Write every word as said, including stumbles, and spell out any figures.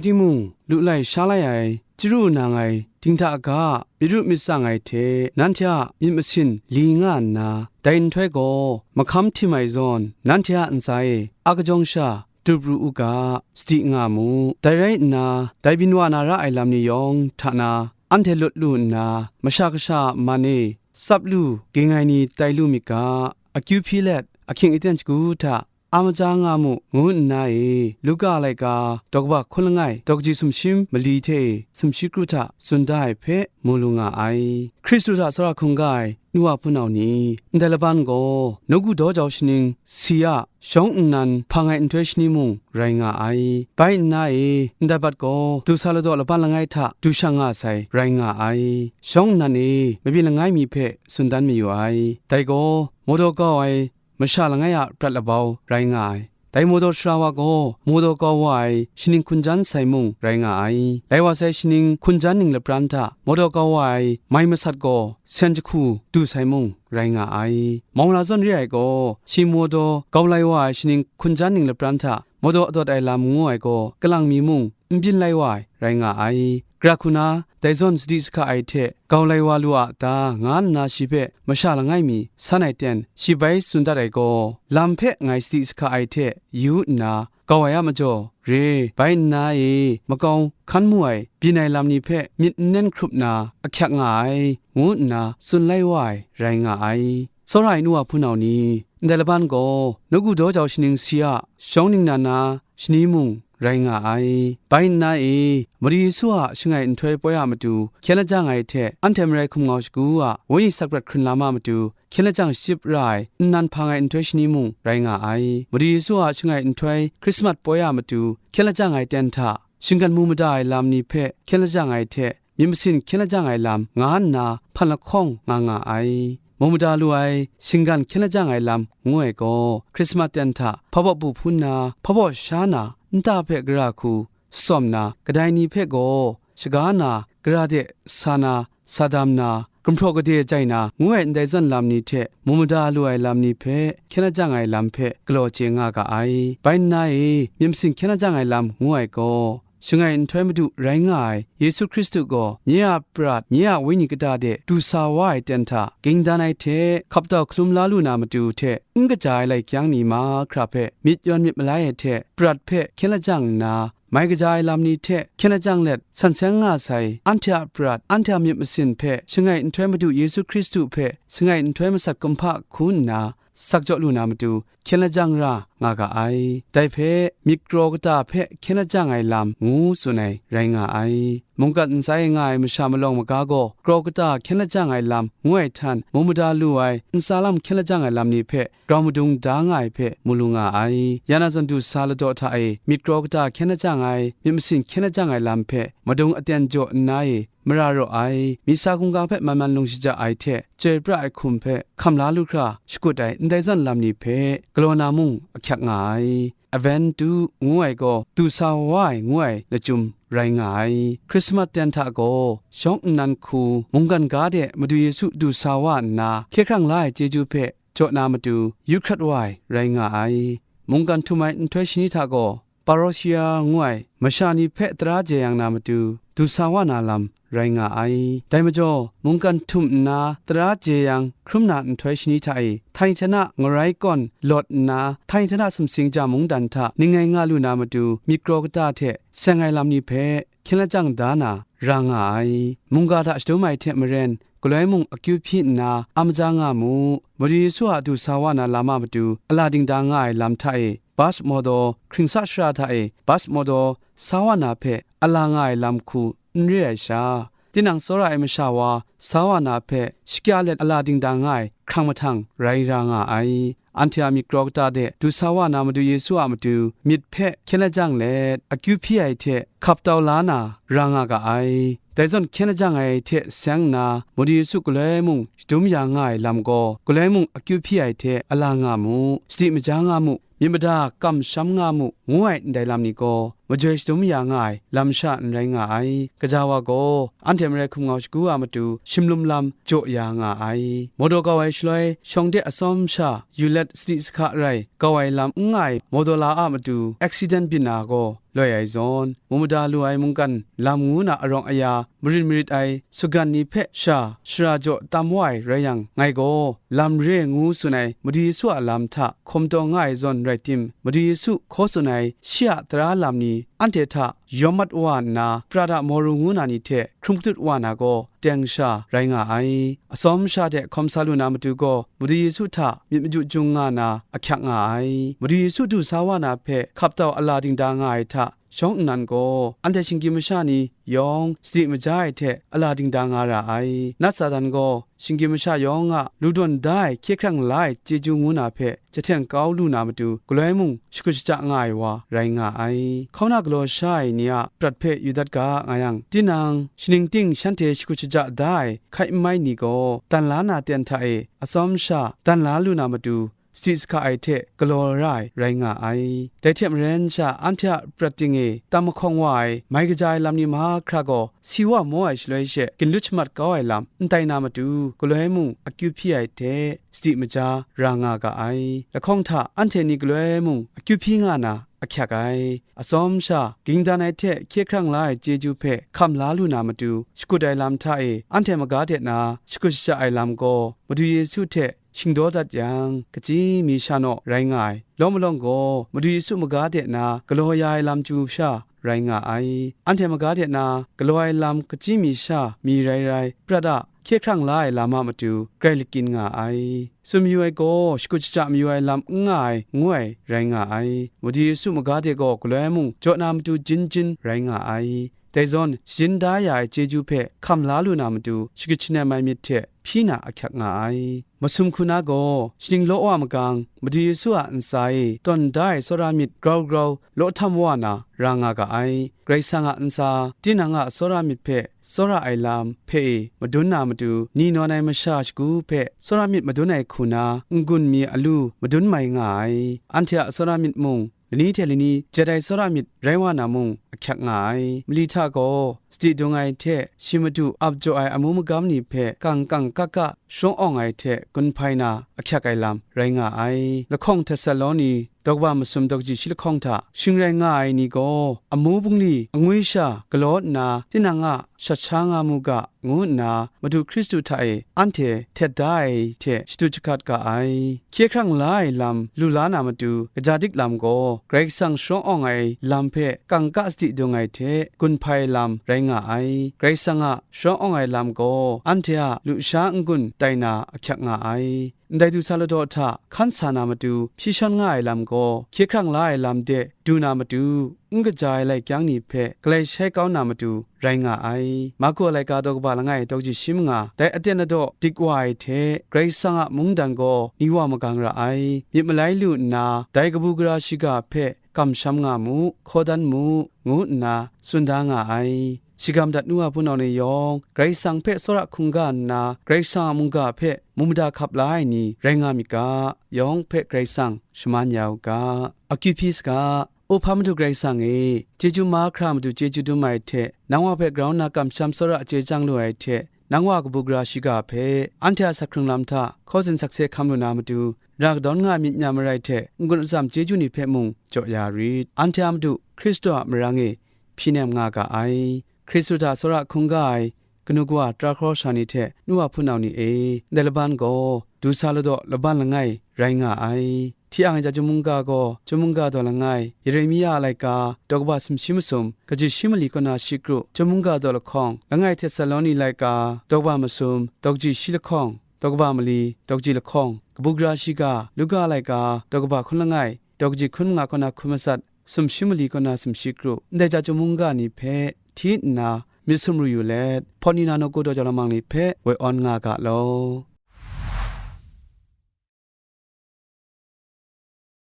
Timung, lu lai sha lai ai, chyaru nang ai, dinghta ga myit ru myit tsang ai hte, nanhte a myit masin li nga nna, dai nhtoi gaw, mahkam htim ai zawn, nanhte a ntsa e a kajawng sha dup ru u ga, sadi nga mu. Dai rai nna, dai byin wa na ra ai lam ni yawng hta na, anhte lut lu nna, Masha Kasha a man e tsap lu ging ai ni tai lu myit ga, akyu hpyi let, ahkying aten shagu hta, a maja nga mu, ngu nna e, Luka laika daw kaba hkun langai, daw kaji sumshi mali hte e sumshi kru hta tsun da ai hpe mu lu nga ai. Hkristu hta tsawra hkungga ai nu wa hpunau ni, ndai laban gaw, nawku daw jau shaning si a, shawng nnan hpang ai nhtoi shani mung rai nga ai. Bai nna e, ndai bat gaw, du sa ladaw laban langai hta du shang nga sai rai nga ai. Shawng nnan e, mabyin langai mi hpe tsun dan mayu ai. Dai gaw, mawdaw kau ai masha langai a prat labau rai nga ai. Dai mawdaw sara wa gaw, mawdaw kau wa ai shaning hkum jan sai mung rai nga ai. Rai wa sai shaning hkum jan ning lapran hta mawdaw kau wa ai mai masat gaw sen jahku du sai mung rai nga ai. Mawng la zawn re ai gaw, shi mawdaw kau lai wa ai shaning hkum jan ning lapran hta mawdaw adawt ai lam ngu ai gaw, kalang mi mung n byin lai wa ai rai nga ai. Gara hku na, dai zawn sadi sahka ai hte gau lai wa lu a ta, nga nna shi hpe masha langai mi san ai ten shi bai tsun dat ai gaw, lam hpe ngai sadi sahka ai hte yu nna, gau ai a majaw, re, bai nna e makau hkan mu ai byin ai lam ni hpe myit n nen hkrup na ahkyak nga ai, ngu nna tsun lai wa ai rai nga ai. Tsawra ai nu wa hpunau ni, ndai laban gaw, nawku daw jau shaning si a, shawng ningnan na shani mung rai nga ai. Bai nna e, Madu Yesu a shangai nhtoi poi a matu hkyen lajang ai hte anhte marai hkum ngau shagu a wenyi sakprat hkrun lam a matu hkyen lajang shachyip ra ai nnan hpang ai nhtoi shani mung rai nga ai. Madu Yesu a shangai nhtoi Hkrismat poi a matu hkyen lajang ai ten hta shinggan mu mada ai lam ni hpe hkyen lajang ai hte, myit masin hkyen lajang ai lam nga nna hpan lahkawng nga nga ai. Mu mada lu ai shinggan hkyen lajang ai lam ngu ai gaw, Hkrismat ten hta hpabaw bu hpun na, hpabaw sha na, nta hpe gara hku tsawm na, kadai ni hpe gaw shaga na, gara de sa na, sa dam na, gumhpraw gade jai na, ngu ai ndai zawn lam ni hte mu mada lu ai lam ni hpe hkyen lajang ai lam hpe galaw chye nga ga ai. Bai nna e, myit masin hkyen lajang ai lam ngu ai gaw, shangai nhtoi Madu rai nga ai Yesu Hkristu gaw, nye a prat, nye a wenyi kata de du sa wa ai ten hta, ging dan ai hte hkap tau hkalum la lu na matu hte n kaja ai lai kyang ni mahkra hpe myit yawn myit malai ai hte, prat hpe hkyen lajang nna, mai kaja ai lam ni hte hkyen lajang let san seng nga sai, anhte a prat, anhte a myit masin hpe shangai nhtoi Madu Yesu Hkristu hpe shangai nhtoi masat kumhpa hku nna, sak jaw lu na matu hkyen lajang ra nga ga ai. Dai hpe, myit kraw kata hpe hkyen lajang ai lam ngu tsun ai rai nga ai. Mungkan ntsa e nga ai masha malawng maga gaw, kraw kata hkyen lajang ai lam ngu ai htan, mu mada lu ai ntsa lam hkyen lajang ai lam ni hpe grau madung da nga ai hpe mu lu nga ai. Ya na zawn du sa ladaw hta e, myit kraw kata hkyen lajang ai, myit masin hkyen lajang ai lam hpe madung aten jaw nna e, mara raw ai, myit sa hkungga hpe man man lung shaja ai hte, chyoi pra ai hkum hpe hkam la lu hkra shakut ai ndai zawn lam ni hpe galaw na mung ahkyak nga ai. Aven tu ngu ai gaw, du sa wa ai ngu ai lachyum rai nga ai. Hkrismat ten hta gaw, shawng nnan hku mungkan ga de Madu Yesu du sa wa nna, hkye hkrang la ai chyeju hpe jaw na matu yu hkrat wa ai rai nga ai. Mungkan htum ai nhtoi shani hta gaw, Parousia ngu ai masha ni hpe tara jeyang na matu, du sa wa na lam rai nga ai. Dai majaw, mungkan htum nna tara jeyang hkrum na nhtoi shani hta e, htani htana ngarai kawn lawt nna, htani htana sumsing ja mungdan hta ning ai nga lu na matu, myit kraw kata hte seng ai lam ni hpe hkyen lajang da na ra nga ai. Mungga hta shadum ai hte maren, galoi mung akyu hpyi nna a maja nga mu. Madu Yesu a du sa wa na lam a matu a la dingda nga ai lam hta e, bas mawdaw, hkringsa shara hta e bas mawdaw sa wa na hpe a la nga ai lam hku n re ai sha, tinang tsawra ai masha wa sa wa na hpe shakya let a la dingda nga ai hkrang mahtang rai ra nga ai. Anhte a myit kraw kata de du sa wa na Madu Yesu a matu myit hpe hkyen lajang let, akyu hpyi ai hte hkap tau la na ra nga ga ai. Dai zawn hkyen lajang ai hte seng nna, Madu Yesu galoi mung shadum ya nga ai lam gaw, galoi mung akyu hpyi ai hte a la nga mu, sadi maja nga mu, myit mada kamsham nga mu, ngu ai ndai lam ni gaw, majoi shadum ya nga ai lam sha n rai nga ai. Gaja wa gaw, anhte marai hkum ngau shagu a matu, shimlum lam jaw ya nga ai. Mawdaw kau ai shaloi, shawng de atsawm sha yu let sadi sahka rai kau ai lam n nga ai mawdaw la a matu, accident byin na gaw loi ai zawn, mu mada lu ai mungkan lam ngu na arawng aya, marin marit ai sugan ni hpe sha shara jaw tam wa ai rai yang, ngai gaw lam re ngu tsun ai Madu Yesu a lam hta hkawm taw nga ai zawn rai tim, Madu Yesu hkaw tsun ai shi a tara lam ni anhte hta yawm mat wa nna, prat a mawru ngu na ni hte hkrum katut wa na gaw teng sha rai nga ai. Atsawm sha hte hkawm sa lu na matu gaw, Madu Yesu hta myit maju jung nga na ahkyak nga ai. Madu Yesu du sa wa na hpe hkap tau a la dingda nga ai hta, shawng nnan gaw, anhte shinggyim masha ni yawng sadi maja ai hte a la dingda nga ra ai. Nat Satan gaw shinggyim masha yawng a lu dawn da ai hkye hkrang la ai chyeju ngu na hpe jahten kau lu na matu, galoi mung shakut shaja nga ai wa rai nga ai. Hkauna galaw sha ai ni a prat hpe yu dat ga nga yang, tinang shaning ting shanhte shakut shaja da ai hkai n mai ni gaw, dan la na ten hta e atsawm sha dan la lu na matu, sadi sahka ai hte galaw ra ai rai nga ai. Dai hte maren sha anhte a prat ting e tam mahkawng wa ai, mai kaja ai lam ni mahkra gaw si wa maw ai shaloi she, ginlut shamat kau ai lam n tai na matu, galoi mung akyu hpyi ai hte sadi maja ra nga ga ai. Lahkawng hta anhte ni galoi mung akyu hpyi nga na ahkyak ai. Atsawm sha, ging dan ai hte hkye hkrang la ai chyeju hpe hkam la lu na matu, shakut ai lam hta e anhte maga de na shakut shaja ai lam gaw, Madu Yesu hte shingdaw dat yang, kachyi mi sha naw rai nga ai. Lawm malawng gaw, Madu Yesu maga de na galaw ya ai lam chyu sha rai nga ai. Anhte maga de na galaw ai lam kachyi mi sha mi rai rai, prat a hkye hkrang la ai lam a matu grai lakyin nga ai. Tsun mayu ai gaw, shakut shaja mayu ai lam n nga ai, ngu ai rai nga ai. Madu Yesu maga de gaw galoi mung jaw na matu jin jin rai nga ai. Dai zawn, shajin da ya ai chyeju hpe hkam la lu na matu, shagrit shanam ai myit hte hpyi na ahkyak nga ai. Masum hku na gaw, shaning law wa magang, Madu Yesu a ntsa e tawn da ai tsawra myit grau grau law htam wa na ra nga ga ai. Karai Kasang a ntsa, tinang a tsawra myit hpe tsawra ai lam hpe e madun na matu, ni nawn ai masha shagu hpe tsawra myit madun ai hku na n-gun mi alu madun mai nga ai. Anhte a tsawra myit mung, lani hte lani jet ai tsawra myit rai wa na mung ahkyak nga ai. Mali hta gaw, sadi dung ai hte shi madu ap jaw ai amu magam ni hpe kang kang ka ka sharawng awng ai hte gun hpai na ahkyak ai lam rai nga ai. Lahkawng Htesalawni daw kaba masum daw kaji shi lahkawng hta shing rai nga ai ni gaw, amu bungli angwi sha galaw nna, tinang a shat sha nga mu ga, ngu nna Madu Hkristu hta e anhte htet da ai hte shadu jahkat ga ai. Hkye hkrang la ai lam lu la na matu, kaja dik lam gaw, Karai Kasang sharawng awng ai lam hpe kangka sadi dung ai hte gun hpai lam rai nga ai. Karai Kasang a sharawng awng ai lam gaw, anhte a lusha n-gun tai na ahkyak nga ai. Ndai du sa ladaw hta hkan sa na matu, hpyi shawn nga ai lam gaw, hkye hkrang la ai lam de du na matu, n kaja ai lai kyang ni hpe galai shai kau na matu rai nga ai. Marku a laika daw kaba langai daw kaji shi manga, dai aten ladaw dik wa ai hte, Karai Kasang a mungdan gaw ni wa magang ra ai. Myit malai lu nna, dai kabu gara shiga hpe kamsham nga mu, hkaw dan mu, ngu nna tsun da nga ai. Shagam dat nu wa hpunau ni yawng, Karai Kasang hpe tsawra hkungga nna, Karai Kasang a mungga hpe mu mada hkap la ai ni rai nga myit ga, yawng hpe Karai Kasang shaman ya u ga. Akyu hpyi saga, O hpa Madu Karai Kasang e, chyeju mahkra matu chyeju dum ai hte, nang wa hpe grau nna kamsham tsawra chye chyang lu ai hte, nang wa kabu gara shiga hpe, anhte a sak hkrung lam hta hkaw tsin sakse hkam lu na matu, ra kadawn nga ai myit nya marai hte n-gun atsam chyeju ni hpe mung jaw ya rit. Anhte a Madu Hkristu a marang e hpyi nem nga ga ai. Hkristu hta tsawra hkungga ai kanu kawa, tara hkraw sha ni hte nu wa hpunau ni e, ndai laban gaw du sa ladaw laban langai rai nga ai. Hti ang ai chyum mungga gaw, chyum mungga daw langai, Yeremia a laika, daw kaba sumshi masum, kaji shi mali kaw na shi kru, chyum mungga daw lahkawng, langai Htesalawni laika, daw kaba masum, daw kaji shi lahkawng, daw kaba mali, daw kaji lahkawng, kabu gara shiga, Luka a laika, daw kaba hkun langai, daw kaji hkun manga kaw na hkun matsat, sumshi mali kaw na sumshi kru, ndai chyum mungga ni hpe hti nna myit sumru yu let, hpawt ni na nawku daw jau lamang ni hpe woi awn nga ga law.